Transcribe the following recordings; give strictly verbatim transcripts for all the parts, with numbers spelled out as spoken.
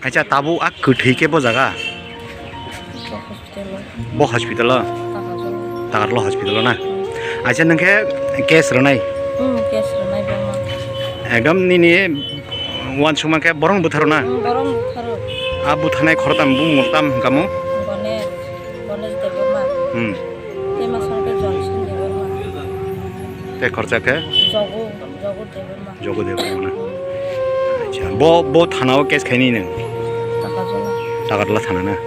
Acha, tabuk a kwthwi khe bo jaga? Hospital o. Bo hospital o? Takarjala. Takarjala hospital o na? Hmm. Acha, nwng khe case rwnai? Hmm, case rwnai bangma. Ekdom nini uansukma khe borong butharo na? Hmm, borong butharo. A butharnai khoroktham bumung tam hwnkha mo? Ganesh, Ganesh Debbarma. Hmm. Tei masa khe Johnson Debbarma. Tei khoroksa khe? Jogu, Jogu Debbarma. Jogu Debbarma na? Acha, bo, bo thana o case khaini nwng? Takarjala. Takarjala thana na? Hmm.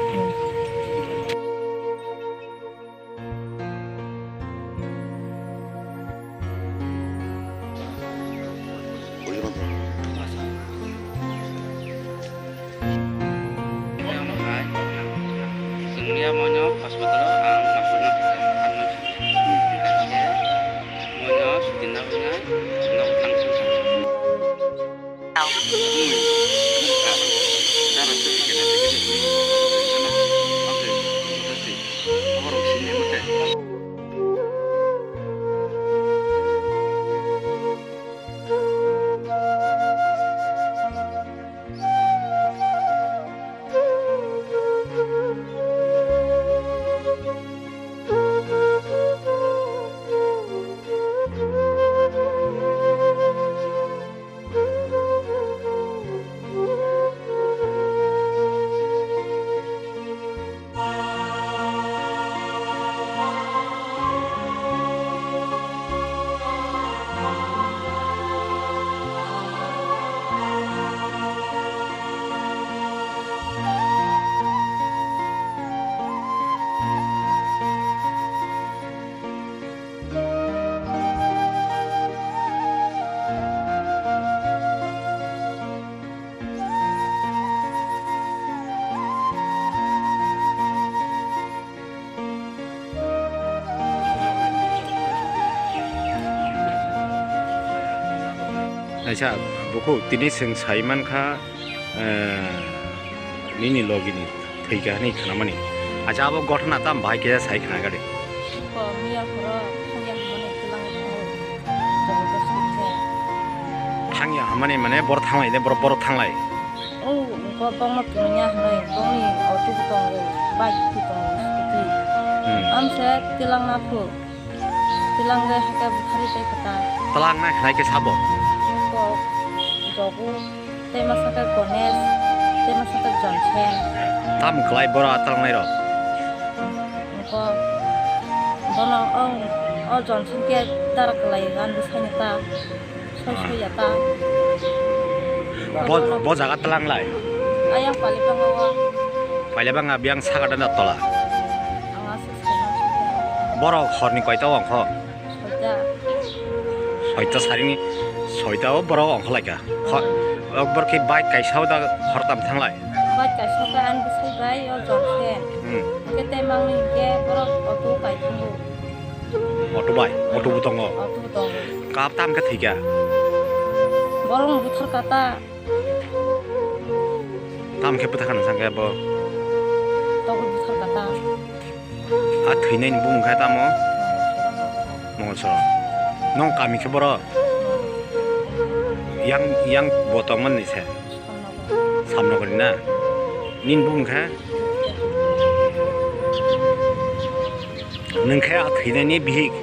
Chwngya moino hospital o ang masuk na moino sutin na wngya. Aisa, bukhuk tini chwng sai mankha, eh, nini logini thwikha hinwi khnamani. Acha, abo gothona tam bahai khe sai khna gari. Ko miya phoro thangya hwnmani twlang thango. Jabardasti khe. Thangya hwnmani mane borok thanglai de, borok, borok thanglai. O, ko bokno twinya hwnwi, bokni auto bo tongo, bike bo tongo, scooty. Hmm. Amse twlang na phu. Twlang de hake buthari tei khe ta. Twlang na khlai khe sabo. Ko jogu. Tei masa khe Ganesh, tei masa khe Johnson. Tam kwlai boro a twlangnai rok? Nokho bono o, o Johnson khe dara kwlai gan bwsai no ta, soi soi ya ta. Bo, bo jaga twlanglai? Ayang Palibanga o. Palibanga biyang saka da na tola? Ang aswk sai mansuya. Borok horni koita o ongkho? Soita. Soita sarini, soita o borok ongkha lai kha. Kho-, o borok khe bike kaisa o da khoroktham thanglai. Bike kaisa khe ani bwsai bai o Johnson. Hmm. Hwnkhe tei mangni hwnkhe borok auto kai thango. Auto bai, auto bo tongo. Auto bo tongo. Kap tam khe thwikha? Borok no buthar kha ta. Tam khe bwtha khana chang khe bo. Togwi bwthar kha ta. A thwinaini bumung khe tamo? Mongol Soron. Nong kami khe boro? Yang, yang bo tongmani se? Samnogori na? Nini bumung khe? Nwng khe a thwinaini bihik?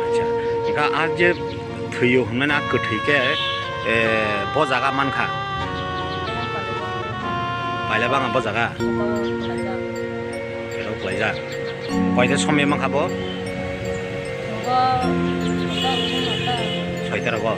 Acha, wngkha a je thwiyo hwnmani a kwthwi khe, eh, bo jaga mankha? Pailabanga bo jaga? Kero kwlaijak. Koita somoi mankha bo? Soita rogo?